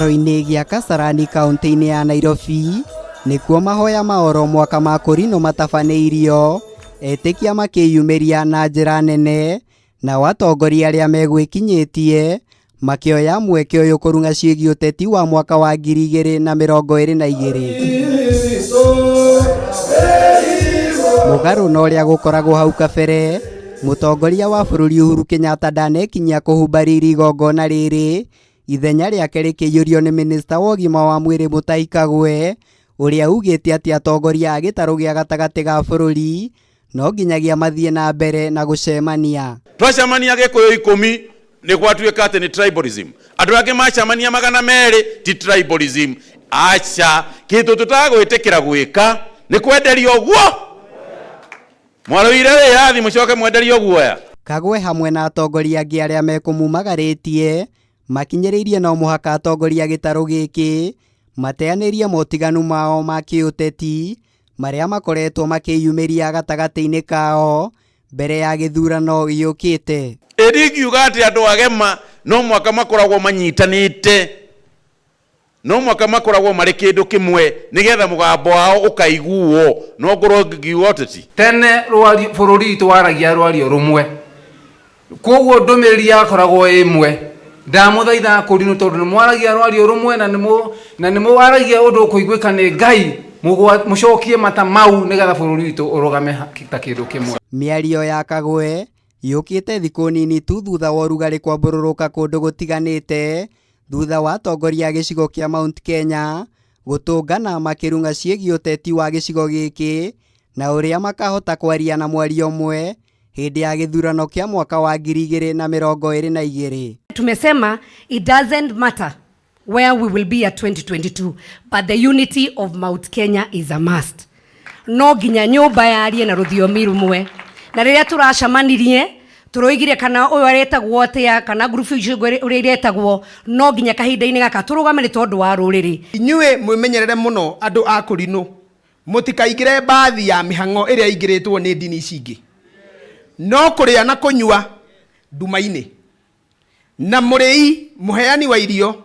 Kĩharo-inĩ gĩa Kasarani kaunti-inĩ ya Nairobi nĩkuo mahoya ma oro mwaka ma Kũrinũ matabanĩirio, etĩkia makĩyumĩria na njĩra nene, nao atongoria arĩa megwĩkinyĩtie makĩoya mweke ũyũ kũrung'a ciĩgiĩ ũteti wa mwaka wa 2022. Mũgarũ na ũrĩa gũkoragwo hau kabere, mũtongoria wa bũrũri Uhuru Kenyatta ndanekinyia kũhumba riri igongona rĩrĩ, ithenya rĩake rĩkĩiyũrio nĩ minista wa ũgima wa mwĩrĩ Mutahi Kagwe, ũrĩa ugĩte atĩ atongoria a gĩtarũ gĩa gatagatĩ ga bũrũri no nginyagia mathiĩ na mbere na gũcemania. Twacemania Gĩkũyũ 10 nĩ gwatuĩka atĩ nĩ tribalism. Andũ angĩ macemania 200 ti tribalism. Aca, kĩndũ tũtagwĩtĩkĩra gwĩka nĩ kwenderio guo. Mwarũire wĩyathi mũcoke mwenderio guoya. Kagwe hamwe na atongoria angĩ arĩa mekũmumagarĩtie makinyĩrĩirie no mũhaka atongoria gĩtarũ gĩkĩ mateanĩrie motiganu mao ma kĩũteti marĩa makoretwo makĩyumĩria gatagatĩ-inĩ kao mbere ya gĩthurano gĩũkĩte. Ĩndĩ ingiuga atĩ andũ agema no mũhaka makoragwo manyitanĩte, no mũhaka makoragwo marĩ kĩndũ kĩmwe nĩgetha mũgambo wao ũkaiguo, no ngorwo ngiuga ũteti. Tene bũrũri witũ waragia rwario rũmwe, koguo ndũmĩrĩri yakoragwo ĩmwe. Ndamũthaitha Kũrinũ tondũ nĩ mwaragia rwario rũmwe na nĩ mwaragia ũndũ ũkũiguĩka nĩ Ngai, mũcokie mata mau nĩgetha bũrũri witũ ũrũgame ta kĩndũ kĩmwe. Mĩario ya Kagwe yũkĩte thikũ nini tu thutha wa ũrugarĩ kwambũrũrũka kũndũ gũtiganĩte thutha wa atongoria a gĩcigo kĩa Mount Kenya gũtũngana makĩrung'a ciĩgiĩ ũteti wa gĩcigo gĩkĩ na ũrĩa makahota kwaria na mwario ũmwe hĩndĩ ya gĩthurano kĩa mwaka wa 2022. Tumesema it doesn't matter where we will be at 2022, but the unity of Mount Kenya is a must. No nginya nyũmba yarie na rũthiomi rũmwe. Na rĩrĩa tũracemanirie tũroigire kana ũyũ aretagwo atĩa kana ngurubu icio ũrĩa iretagwo, no nginya kahinda-inĩ gaka tũrũgame nĩ tondũ wa rũrĩrĩ. Inyuĩ mwĩmenyerere mũno andũ a Kũrinũ, mũtikaingĩre mbathi ya mĩhang'o ĩrĩa ĩingĩrĩtwo nĩ ndini ici ingĩ, no kũrĩa na kũnyua nduma-inĩ, na mũrĩi mũheani wa irio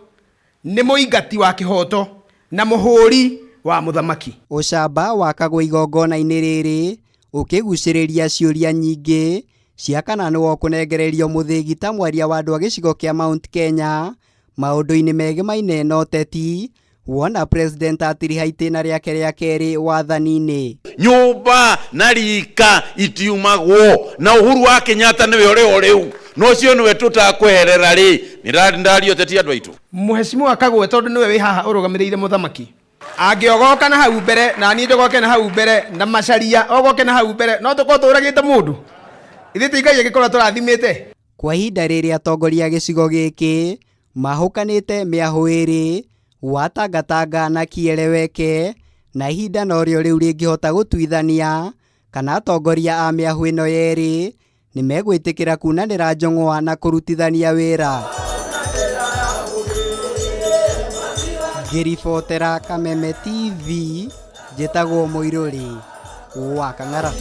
nĩ mũingati wa kĩhoto na mũhũri wa mũthamaki. Ũcamba wa Kagwe igongona-inĩ rĩrĩ ũkĩgucĩrĩria ciũria nyingĩ cia kana nĩwe ũkũnengererio mũthĩgi ta mwaria wa andũ a gĩcigo kĩa Mount Kenya maũndũ-inĩ megemaine na ũteti, wona president atiriha itĩna rĩake rĩa kerĩ wathani-inĩ. Nyũmba na rika itiumagwo na Uhuru wa Kenyatta nĩwe ũrĩ o rĩu, na ũcio nĩwe tũtakweherera rĩ, nĩ ndaria ũteti andũ aitũ. Mheshimiwa Kagwe tondũ nĩwe wĩ haha ũrũgamĩrĩire mũthamaki, angĩogoka na hau mbere na niĩ njogoke na hau mbere na Macharia ogoke na hau mbere, no tũkorwo tũragĩte mũndũ. Ithuĩ ti Ngai angĩkorwo tũrathimĩte. Kwa ihinda rĩrĩ atongoria a gĩcigo gĩkĩ mahũkanĩte mĩahũ ĩrĩ wa Tangatanga na Kieleweke, na ihinda norĩo rĩu rĩngĩhota gũtuithania kana atongoria a mĩahũ ĩno yerĩ nĩ megwĩtĩkĩra kunanĩra njũng'wa na kũrutithania wĩra. Ngĩribotera Kameme TV, njĩtagwo Mũirũrĩ wa Kang'ara.